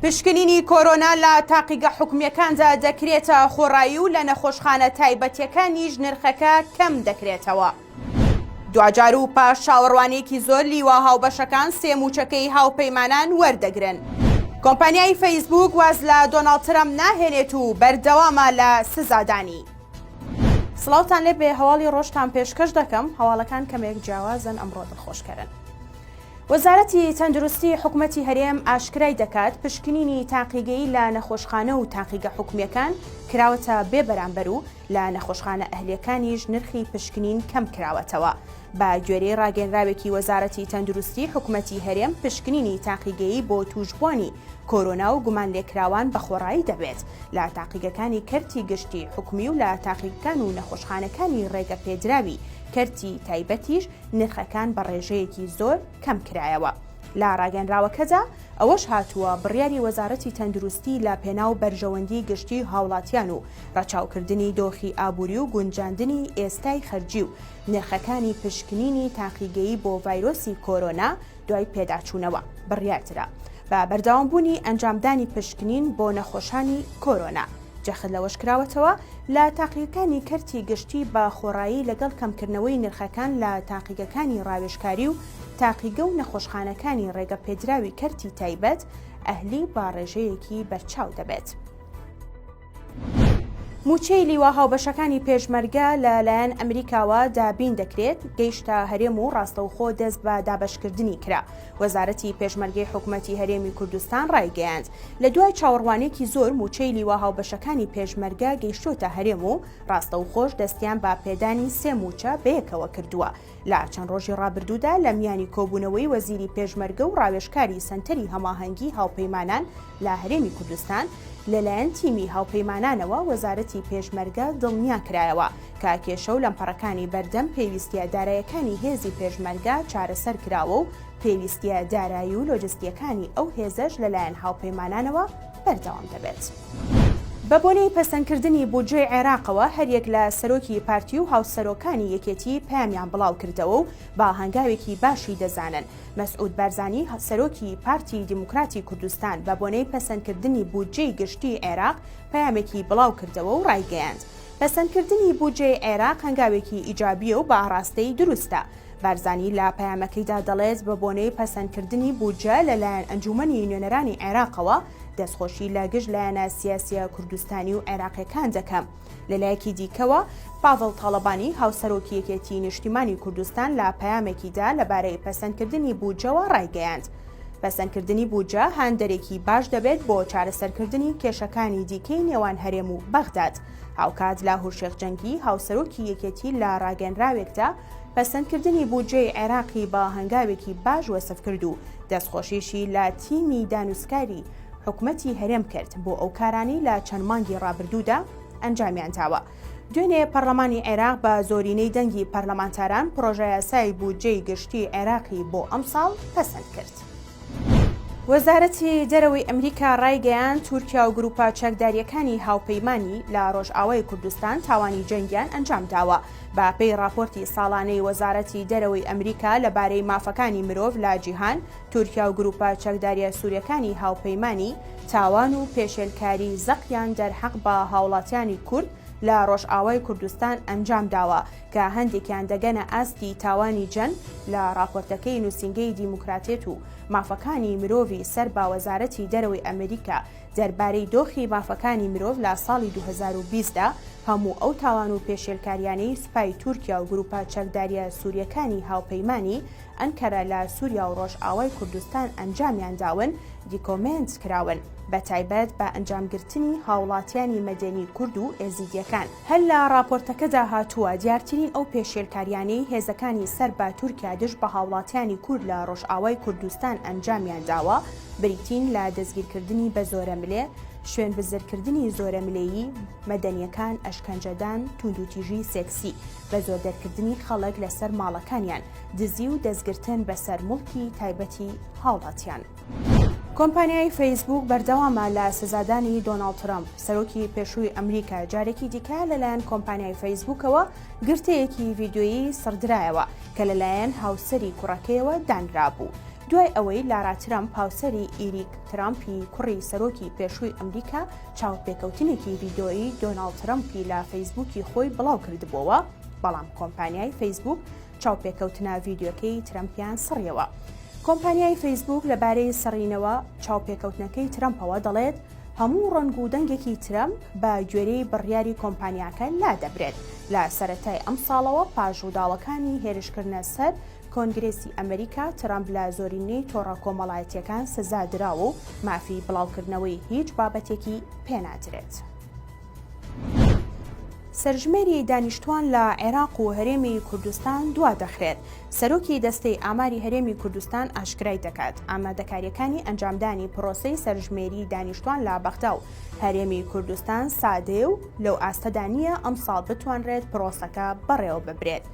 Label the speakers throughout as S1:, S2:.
S1: پشکنینی کۆرۆنا لە تاقیگە حکومییەکاندا دەکرێتە خۆڕایی و لە نەخۆشخانە تایبەتییەکانیش نرخەکە کەم دەکرێتەوە. دواجار و پاش چاوەڕوانییەکی زۆر لیوا هاوبەشەکان سێ مووچەکەی هاوپەیمانان وەردەگرن. کۆمپانیای فەیسبووک واز لە دۆناڵد ترەمپ ناهێنێت و بەردەوامە لە سزادانی. سڵاوتان لێبێ هەواڵی ڕۆژتان پێشکەش دەکەم، هەواڵەکان کەمێک جیاوازن ئەمڕۆ دڵخۆشکەرن. وەزارەتی تەندروستی حکومەتی هەرێم ئاشکرای دەکات، پشکنینی تاقیگەیی لە نەخۆشخانە و تاقیگە حکومییەکان کراوەتە بێ بەرامبەر و لە نەخۆشخانە ئەهلییەکانیش نرخی پشکنین کەمکراوەتەوە. بە گوێرەی ڕاگەنراوێکی وەزارەتی تەندروستی حکومەتی هەرێم پشکنینی تاقیگەیی بۆ تووشبووانی کۆرۆنا و گومانلێکراوان بە خۆڕایی دەبێت لە تاقیگەکانی کەرتی گشتی حکومی و لە تاقیگەکان و نەخۆشخانەکانی ڕێگەپێدراوی کەرتی تایبەتیش نرخەکان بە ڕێژەیەکی زۆر کەمکرایەوە. لە ڕاگەنراوەکەدا ئەوەش هاتووە، بڕیاری وەزارەتی تەندروستی لە پێناو بەرژەوەندی گشتی هاوڵاتیان و ڕەچاوکردنی دۆخی ئابووری و گونجاندنی ئێستای خەرجی و نرخەکانی پشکنینی تاقیگەیی بۆ ڤایرۆسی کۆرۆنا دوای پێداچوونەوە بڕیاردرا بە بەردەوامبوونی ئەنجامدانی پشکنین بۆ نەخۆشانی کۆرۆنا. جەخت لەوەشکراوەتەوە، لە تاقیگەکانی کەرتی گشتی بە خۆڕایی لەگەڵ کەمکردنەوەی نرخەکان لە تاقیگەکانی ڕاوێژکاری و تاقیگە و نەخۆشخانەکانی ڕێگەپێدراوی کەرتی تایبەت، ئەهلی بە ڕێژەیەکی بەرچاو دەبێت. مووچەی لیوا هاوبەشەکانی پێشمەرگە لە لایەن ئەمریکاوە دابین دەکرێت، گەیشتە هەرێم و ڕاستەوخۆ دەست بە دابەشکردنی کرا. وەزارەتی پێشمەرگەی حکومەتی هەرێمی کوردستان ڕایگەیاند، لە دوای چاوەڕوانیەکی زۆر مووچەی لیوا هاوبەشەکانی پێشمەرگە گەیشتۆتە هەرێم و ڕاستەوخۆش دەستیان بە پێدانی سێ مووچە بەیەکەوە کردووە. لە چەند ڕۆژی ڕابردوودا لە میانی کۆبوونەوەی وەزیری پێشمەرگە و ڕاوێژکاری سەنتەری هەماهەنگی هاوپەیمانان لە هەرێمی کوردستان لەلایەن تیمی هاوپەیمانانەوە وەزارەتی پێشمەرگە دڵنیا کرایەوە کە کێشە و لەمپەڕەکانی بەردەم پێویستیە دارایەکانی هێزی پێشمەرگە چارەسەر کراوە و پێویستیە دارایی و لۆجستیەکانی ئەو هێزەش لەلایەن هاوپەیمانانەوە بەردەوام دەبێت. بە بۆنەی پەسەندکردنی بودجەی عێراقەوە هەریەک لە سەرۆکی پارتی و هاوسەرۆکانی یەکێتی پەیامیان بڵاوکردەوە و بە هەنگاوێکی باشی دەزانن. مەسعود بارزانی سەرۆکی پارتی دیموکراتی کوردستان بە بۆنەی پەسەندکردنی بودجەی گشتی عێراق پەیامێکی بڵاوکردەوە و ڕایگەیاند، پەسەندکردنی بودجەی عێراق هەنگاوێکی ئیجابییە و بە ئاڕاستەی دروستە. بارزانی لە پەیامەکەیدا دەڵێت، بە بۆنەی پەسەندکردنی بودجە لەلایەن ئەنجوومەنی نوێنەرانی عێراقەوە، دەستخۆشی لە گشت لایەنە سیاسییە کوردستانی و عێراقییەکان دەکەم. لەلایەکی دیکەوە، پاڤڵ تاڵەبانی، هاوسەرۆکی یەکێتیی نیشتیمانی کوردستان لە پەیامێکیدا لەبارەی پەسەندکردنی بودجەوە ڕایگەیاند، پەسەندکردنی بودجە هاندەرێکی باش دەبێت بۆ چارەسەرکردنی کێشەکانی دیکەی نێوان هەرێم و بەغداد. هاوکات لاهور شێخ جەنگی، هاوسەرۆکی یەکێتی لە ڕاگەنراوێکدا پەسەندکردنی بودجەی عێراقی بە هەنگاوێکی باش وەسف کرد و دەستخۆشیشی لە تیمی دانوسکاری حکومەتی هەرێم کرد بۆ ئەو کارانەی لە چەند مانگی ڕابردوودا ئەنجامیان داوە. دوێنێ پەرلەمانی عێراق بە زۆرینەی دەنگی پەرلەمانتاران پڕۆژەیاسای بودجەی گشتی عێراقی بۆ ئەمساڵ پەسەند کرد. وەزارەتی دەرەوەی ئەمریکا ڕایگەیاند، تورکیا و گروپە چەکدارییەکانی هاوپەیمانی لە ڕۆژئاوای کوردستان تاوانی جەنگیان ئەنجامداوە. بە پێی ڕاپۆرتی ساڵانەی وەزارەتی دەرەوەی ئەمریکا لەبارەی مافەکانی مرۆڤ لە جیهان، تورکیا و گروپە چەکدارییە سورییەکانی هاوپەیمانی تاوان و پێشێلکاری زەقیان دەرحەق بە هاوڵاتیانی کورد لە ڕۆژئاوای کوردستان ئەنجامداوە کە هەندێکیان دەگەنە ئاستی تاوانی جەنگ لە ڕاپۆرتەکەی نوسینگەی دیموکراتێت و مافەکانی مرۆڤی سەر بە وەزارەتی دەرەوەی ئەمریکا دەربارەی دۆخی مافەکانی مرۆڤ لە ساڵی 2020 دا هەموو ئەو تاوان و پێشێلکاریانەی سوپای تورکیا و گروپە چەکداریە سوریەکانی هاوپەیمانی ئەنکەرە لە سوریا و ڕۆژئاوای کوردستان ئەنجامیان داون دیکۆمێنت کراون بەتایبەت بە ئەنجامگرتنی هاوڵاتیانی مەدەنی کورد و ئێزیدیەکان. هەر لە ڕاپۆرتەکەدا هاتووە، دیارترین ئەو پێشێلکاریانەی هێزەکانی سەر بە تورکیا دژ بە هاوڵاتیانی کورد لە ڕۆژئاوای کوردستان ئەنجامیان داوە بریتین لە دەستگیرکردنی بە زۆرەملێ، شوێنبزرکردنی زۆرەملێی مەدەنیەکان، ئەشکەنجەدان، توندوتیژی سێکسی، بە زۆر دەرکردنی خەڵک لەسەر ماڵەکانیان، دزی و دەستگرتن بەسەر موڵکی تایبەتی هاوڵاتیان. کۆمپانیای فەیسبووک بەردەوامە لە سزادانی دۆناڵد ترەمپ، سەرۆکی پێشووی ئەمریکا، جارێکی دیکە لەلایەن کۆمپانیای فەیسبووکەوە گرتەیەکی ڤیدیۆیی سڕدرایەوە کە لەلایەن هاوسەری کوڕەکەیەوە دانرابوو. دوای ئەوەی لارا ترەمپ هاوسەری ئیریک ترەمپی کوڕی سەرۆکی پێشووی ئەمریکا چاوپێکەوتنێکی ڤیدۆیی دۆناڵد ترەمپی لە فەیسبووکی خۆی بڵاوکردبووەوە، بەڵام کۆمپانیای فەیسبووک چاوپێکەوتنە ڤیدیۆکەی ترەمپیان سڕیەوە. کۆمپانیای فەیسبووک لەبارەی سڕینەوە چاوپێکەوتنەکەی ترەمپەوە دەڵێت، هەموو ڕەنگ و دەنگێکی ترەمپ بە گوێرەی بڕیاری کۆمپانیاکە لادەبرێت. لە سەرەتای ئەمساڵەوە پاش ڕووداوەکانی هێرشکردنە سەر کۆنگرێسی ئەمریکا، ترەمپ لە زۆرینەی تۆڕە کۆمەڵایەتییەکان سزا دراوە و مافی بڵاوکردنەوەی هیچ بابەتێکی پێنادرێت. سەرژمێری دانیشتوان لە عێراق و هەرێمی کوردستان دوادەخرێت، سەرۆکی دەستەی ئاماری هەرێمی کوردستان ئاشکرای دەکات، ئامادەکارییەکانی ئەنجامدانی پرۆسەی سەرژمێری دانیشتوان لە بەغدا و هەرێمی کوردستان سادەیە و لەو ئاستەدا نییە ئەمساڵ بتوانرێت پرۆسەکە بەڕێوەببرێت.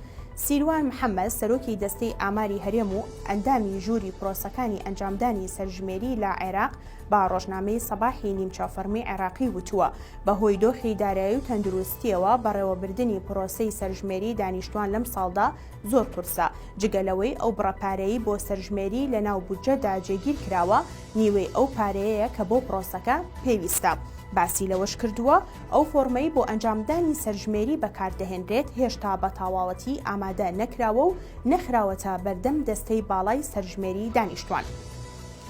S1: سیروان محەمەد، سەرۆکی دەستەی ئاماری هەرێم و ئەندامی ژووری پرۆسەکانی ئەنجامدانی سەرژمێری لە عێراق بە ڕۆژنامەی سەباحی نیمچە فەڕمی عێراقی وتووە، بەهۆی دۆخی دارایی و تەندروستییەوە بەڕێوەبردنی پرۆسەی سەرژمێری دانیشتوان لەمساڵدا زۆر قورسە، جگە لەوەی ئەو بڕە پارەی بۆ سەرژمێری لەناو بودجەدا جێگیر کراوە نیوەی ئەو پارەیەیە کە بۆ پرۆسەکە پێویستە. باسی لەوەشکردووە، ئەو فۆرمەی بۆ ئەنجامدانی سەرژمێری بەکاردەهێنرێت هێشتا بە تاواوەتی ئامادە نەکراوە و نەخراوەتە بەردەم دەستەی باڵای سەرژمێری دانیشتوان.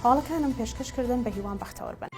S1: هەواڵەکانم پێشکەش کردن بە هیوام بەختەوەر بن.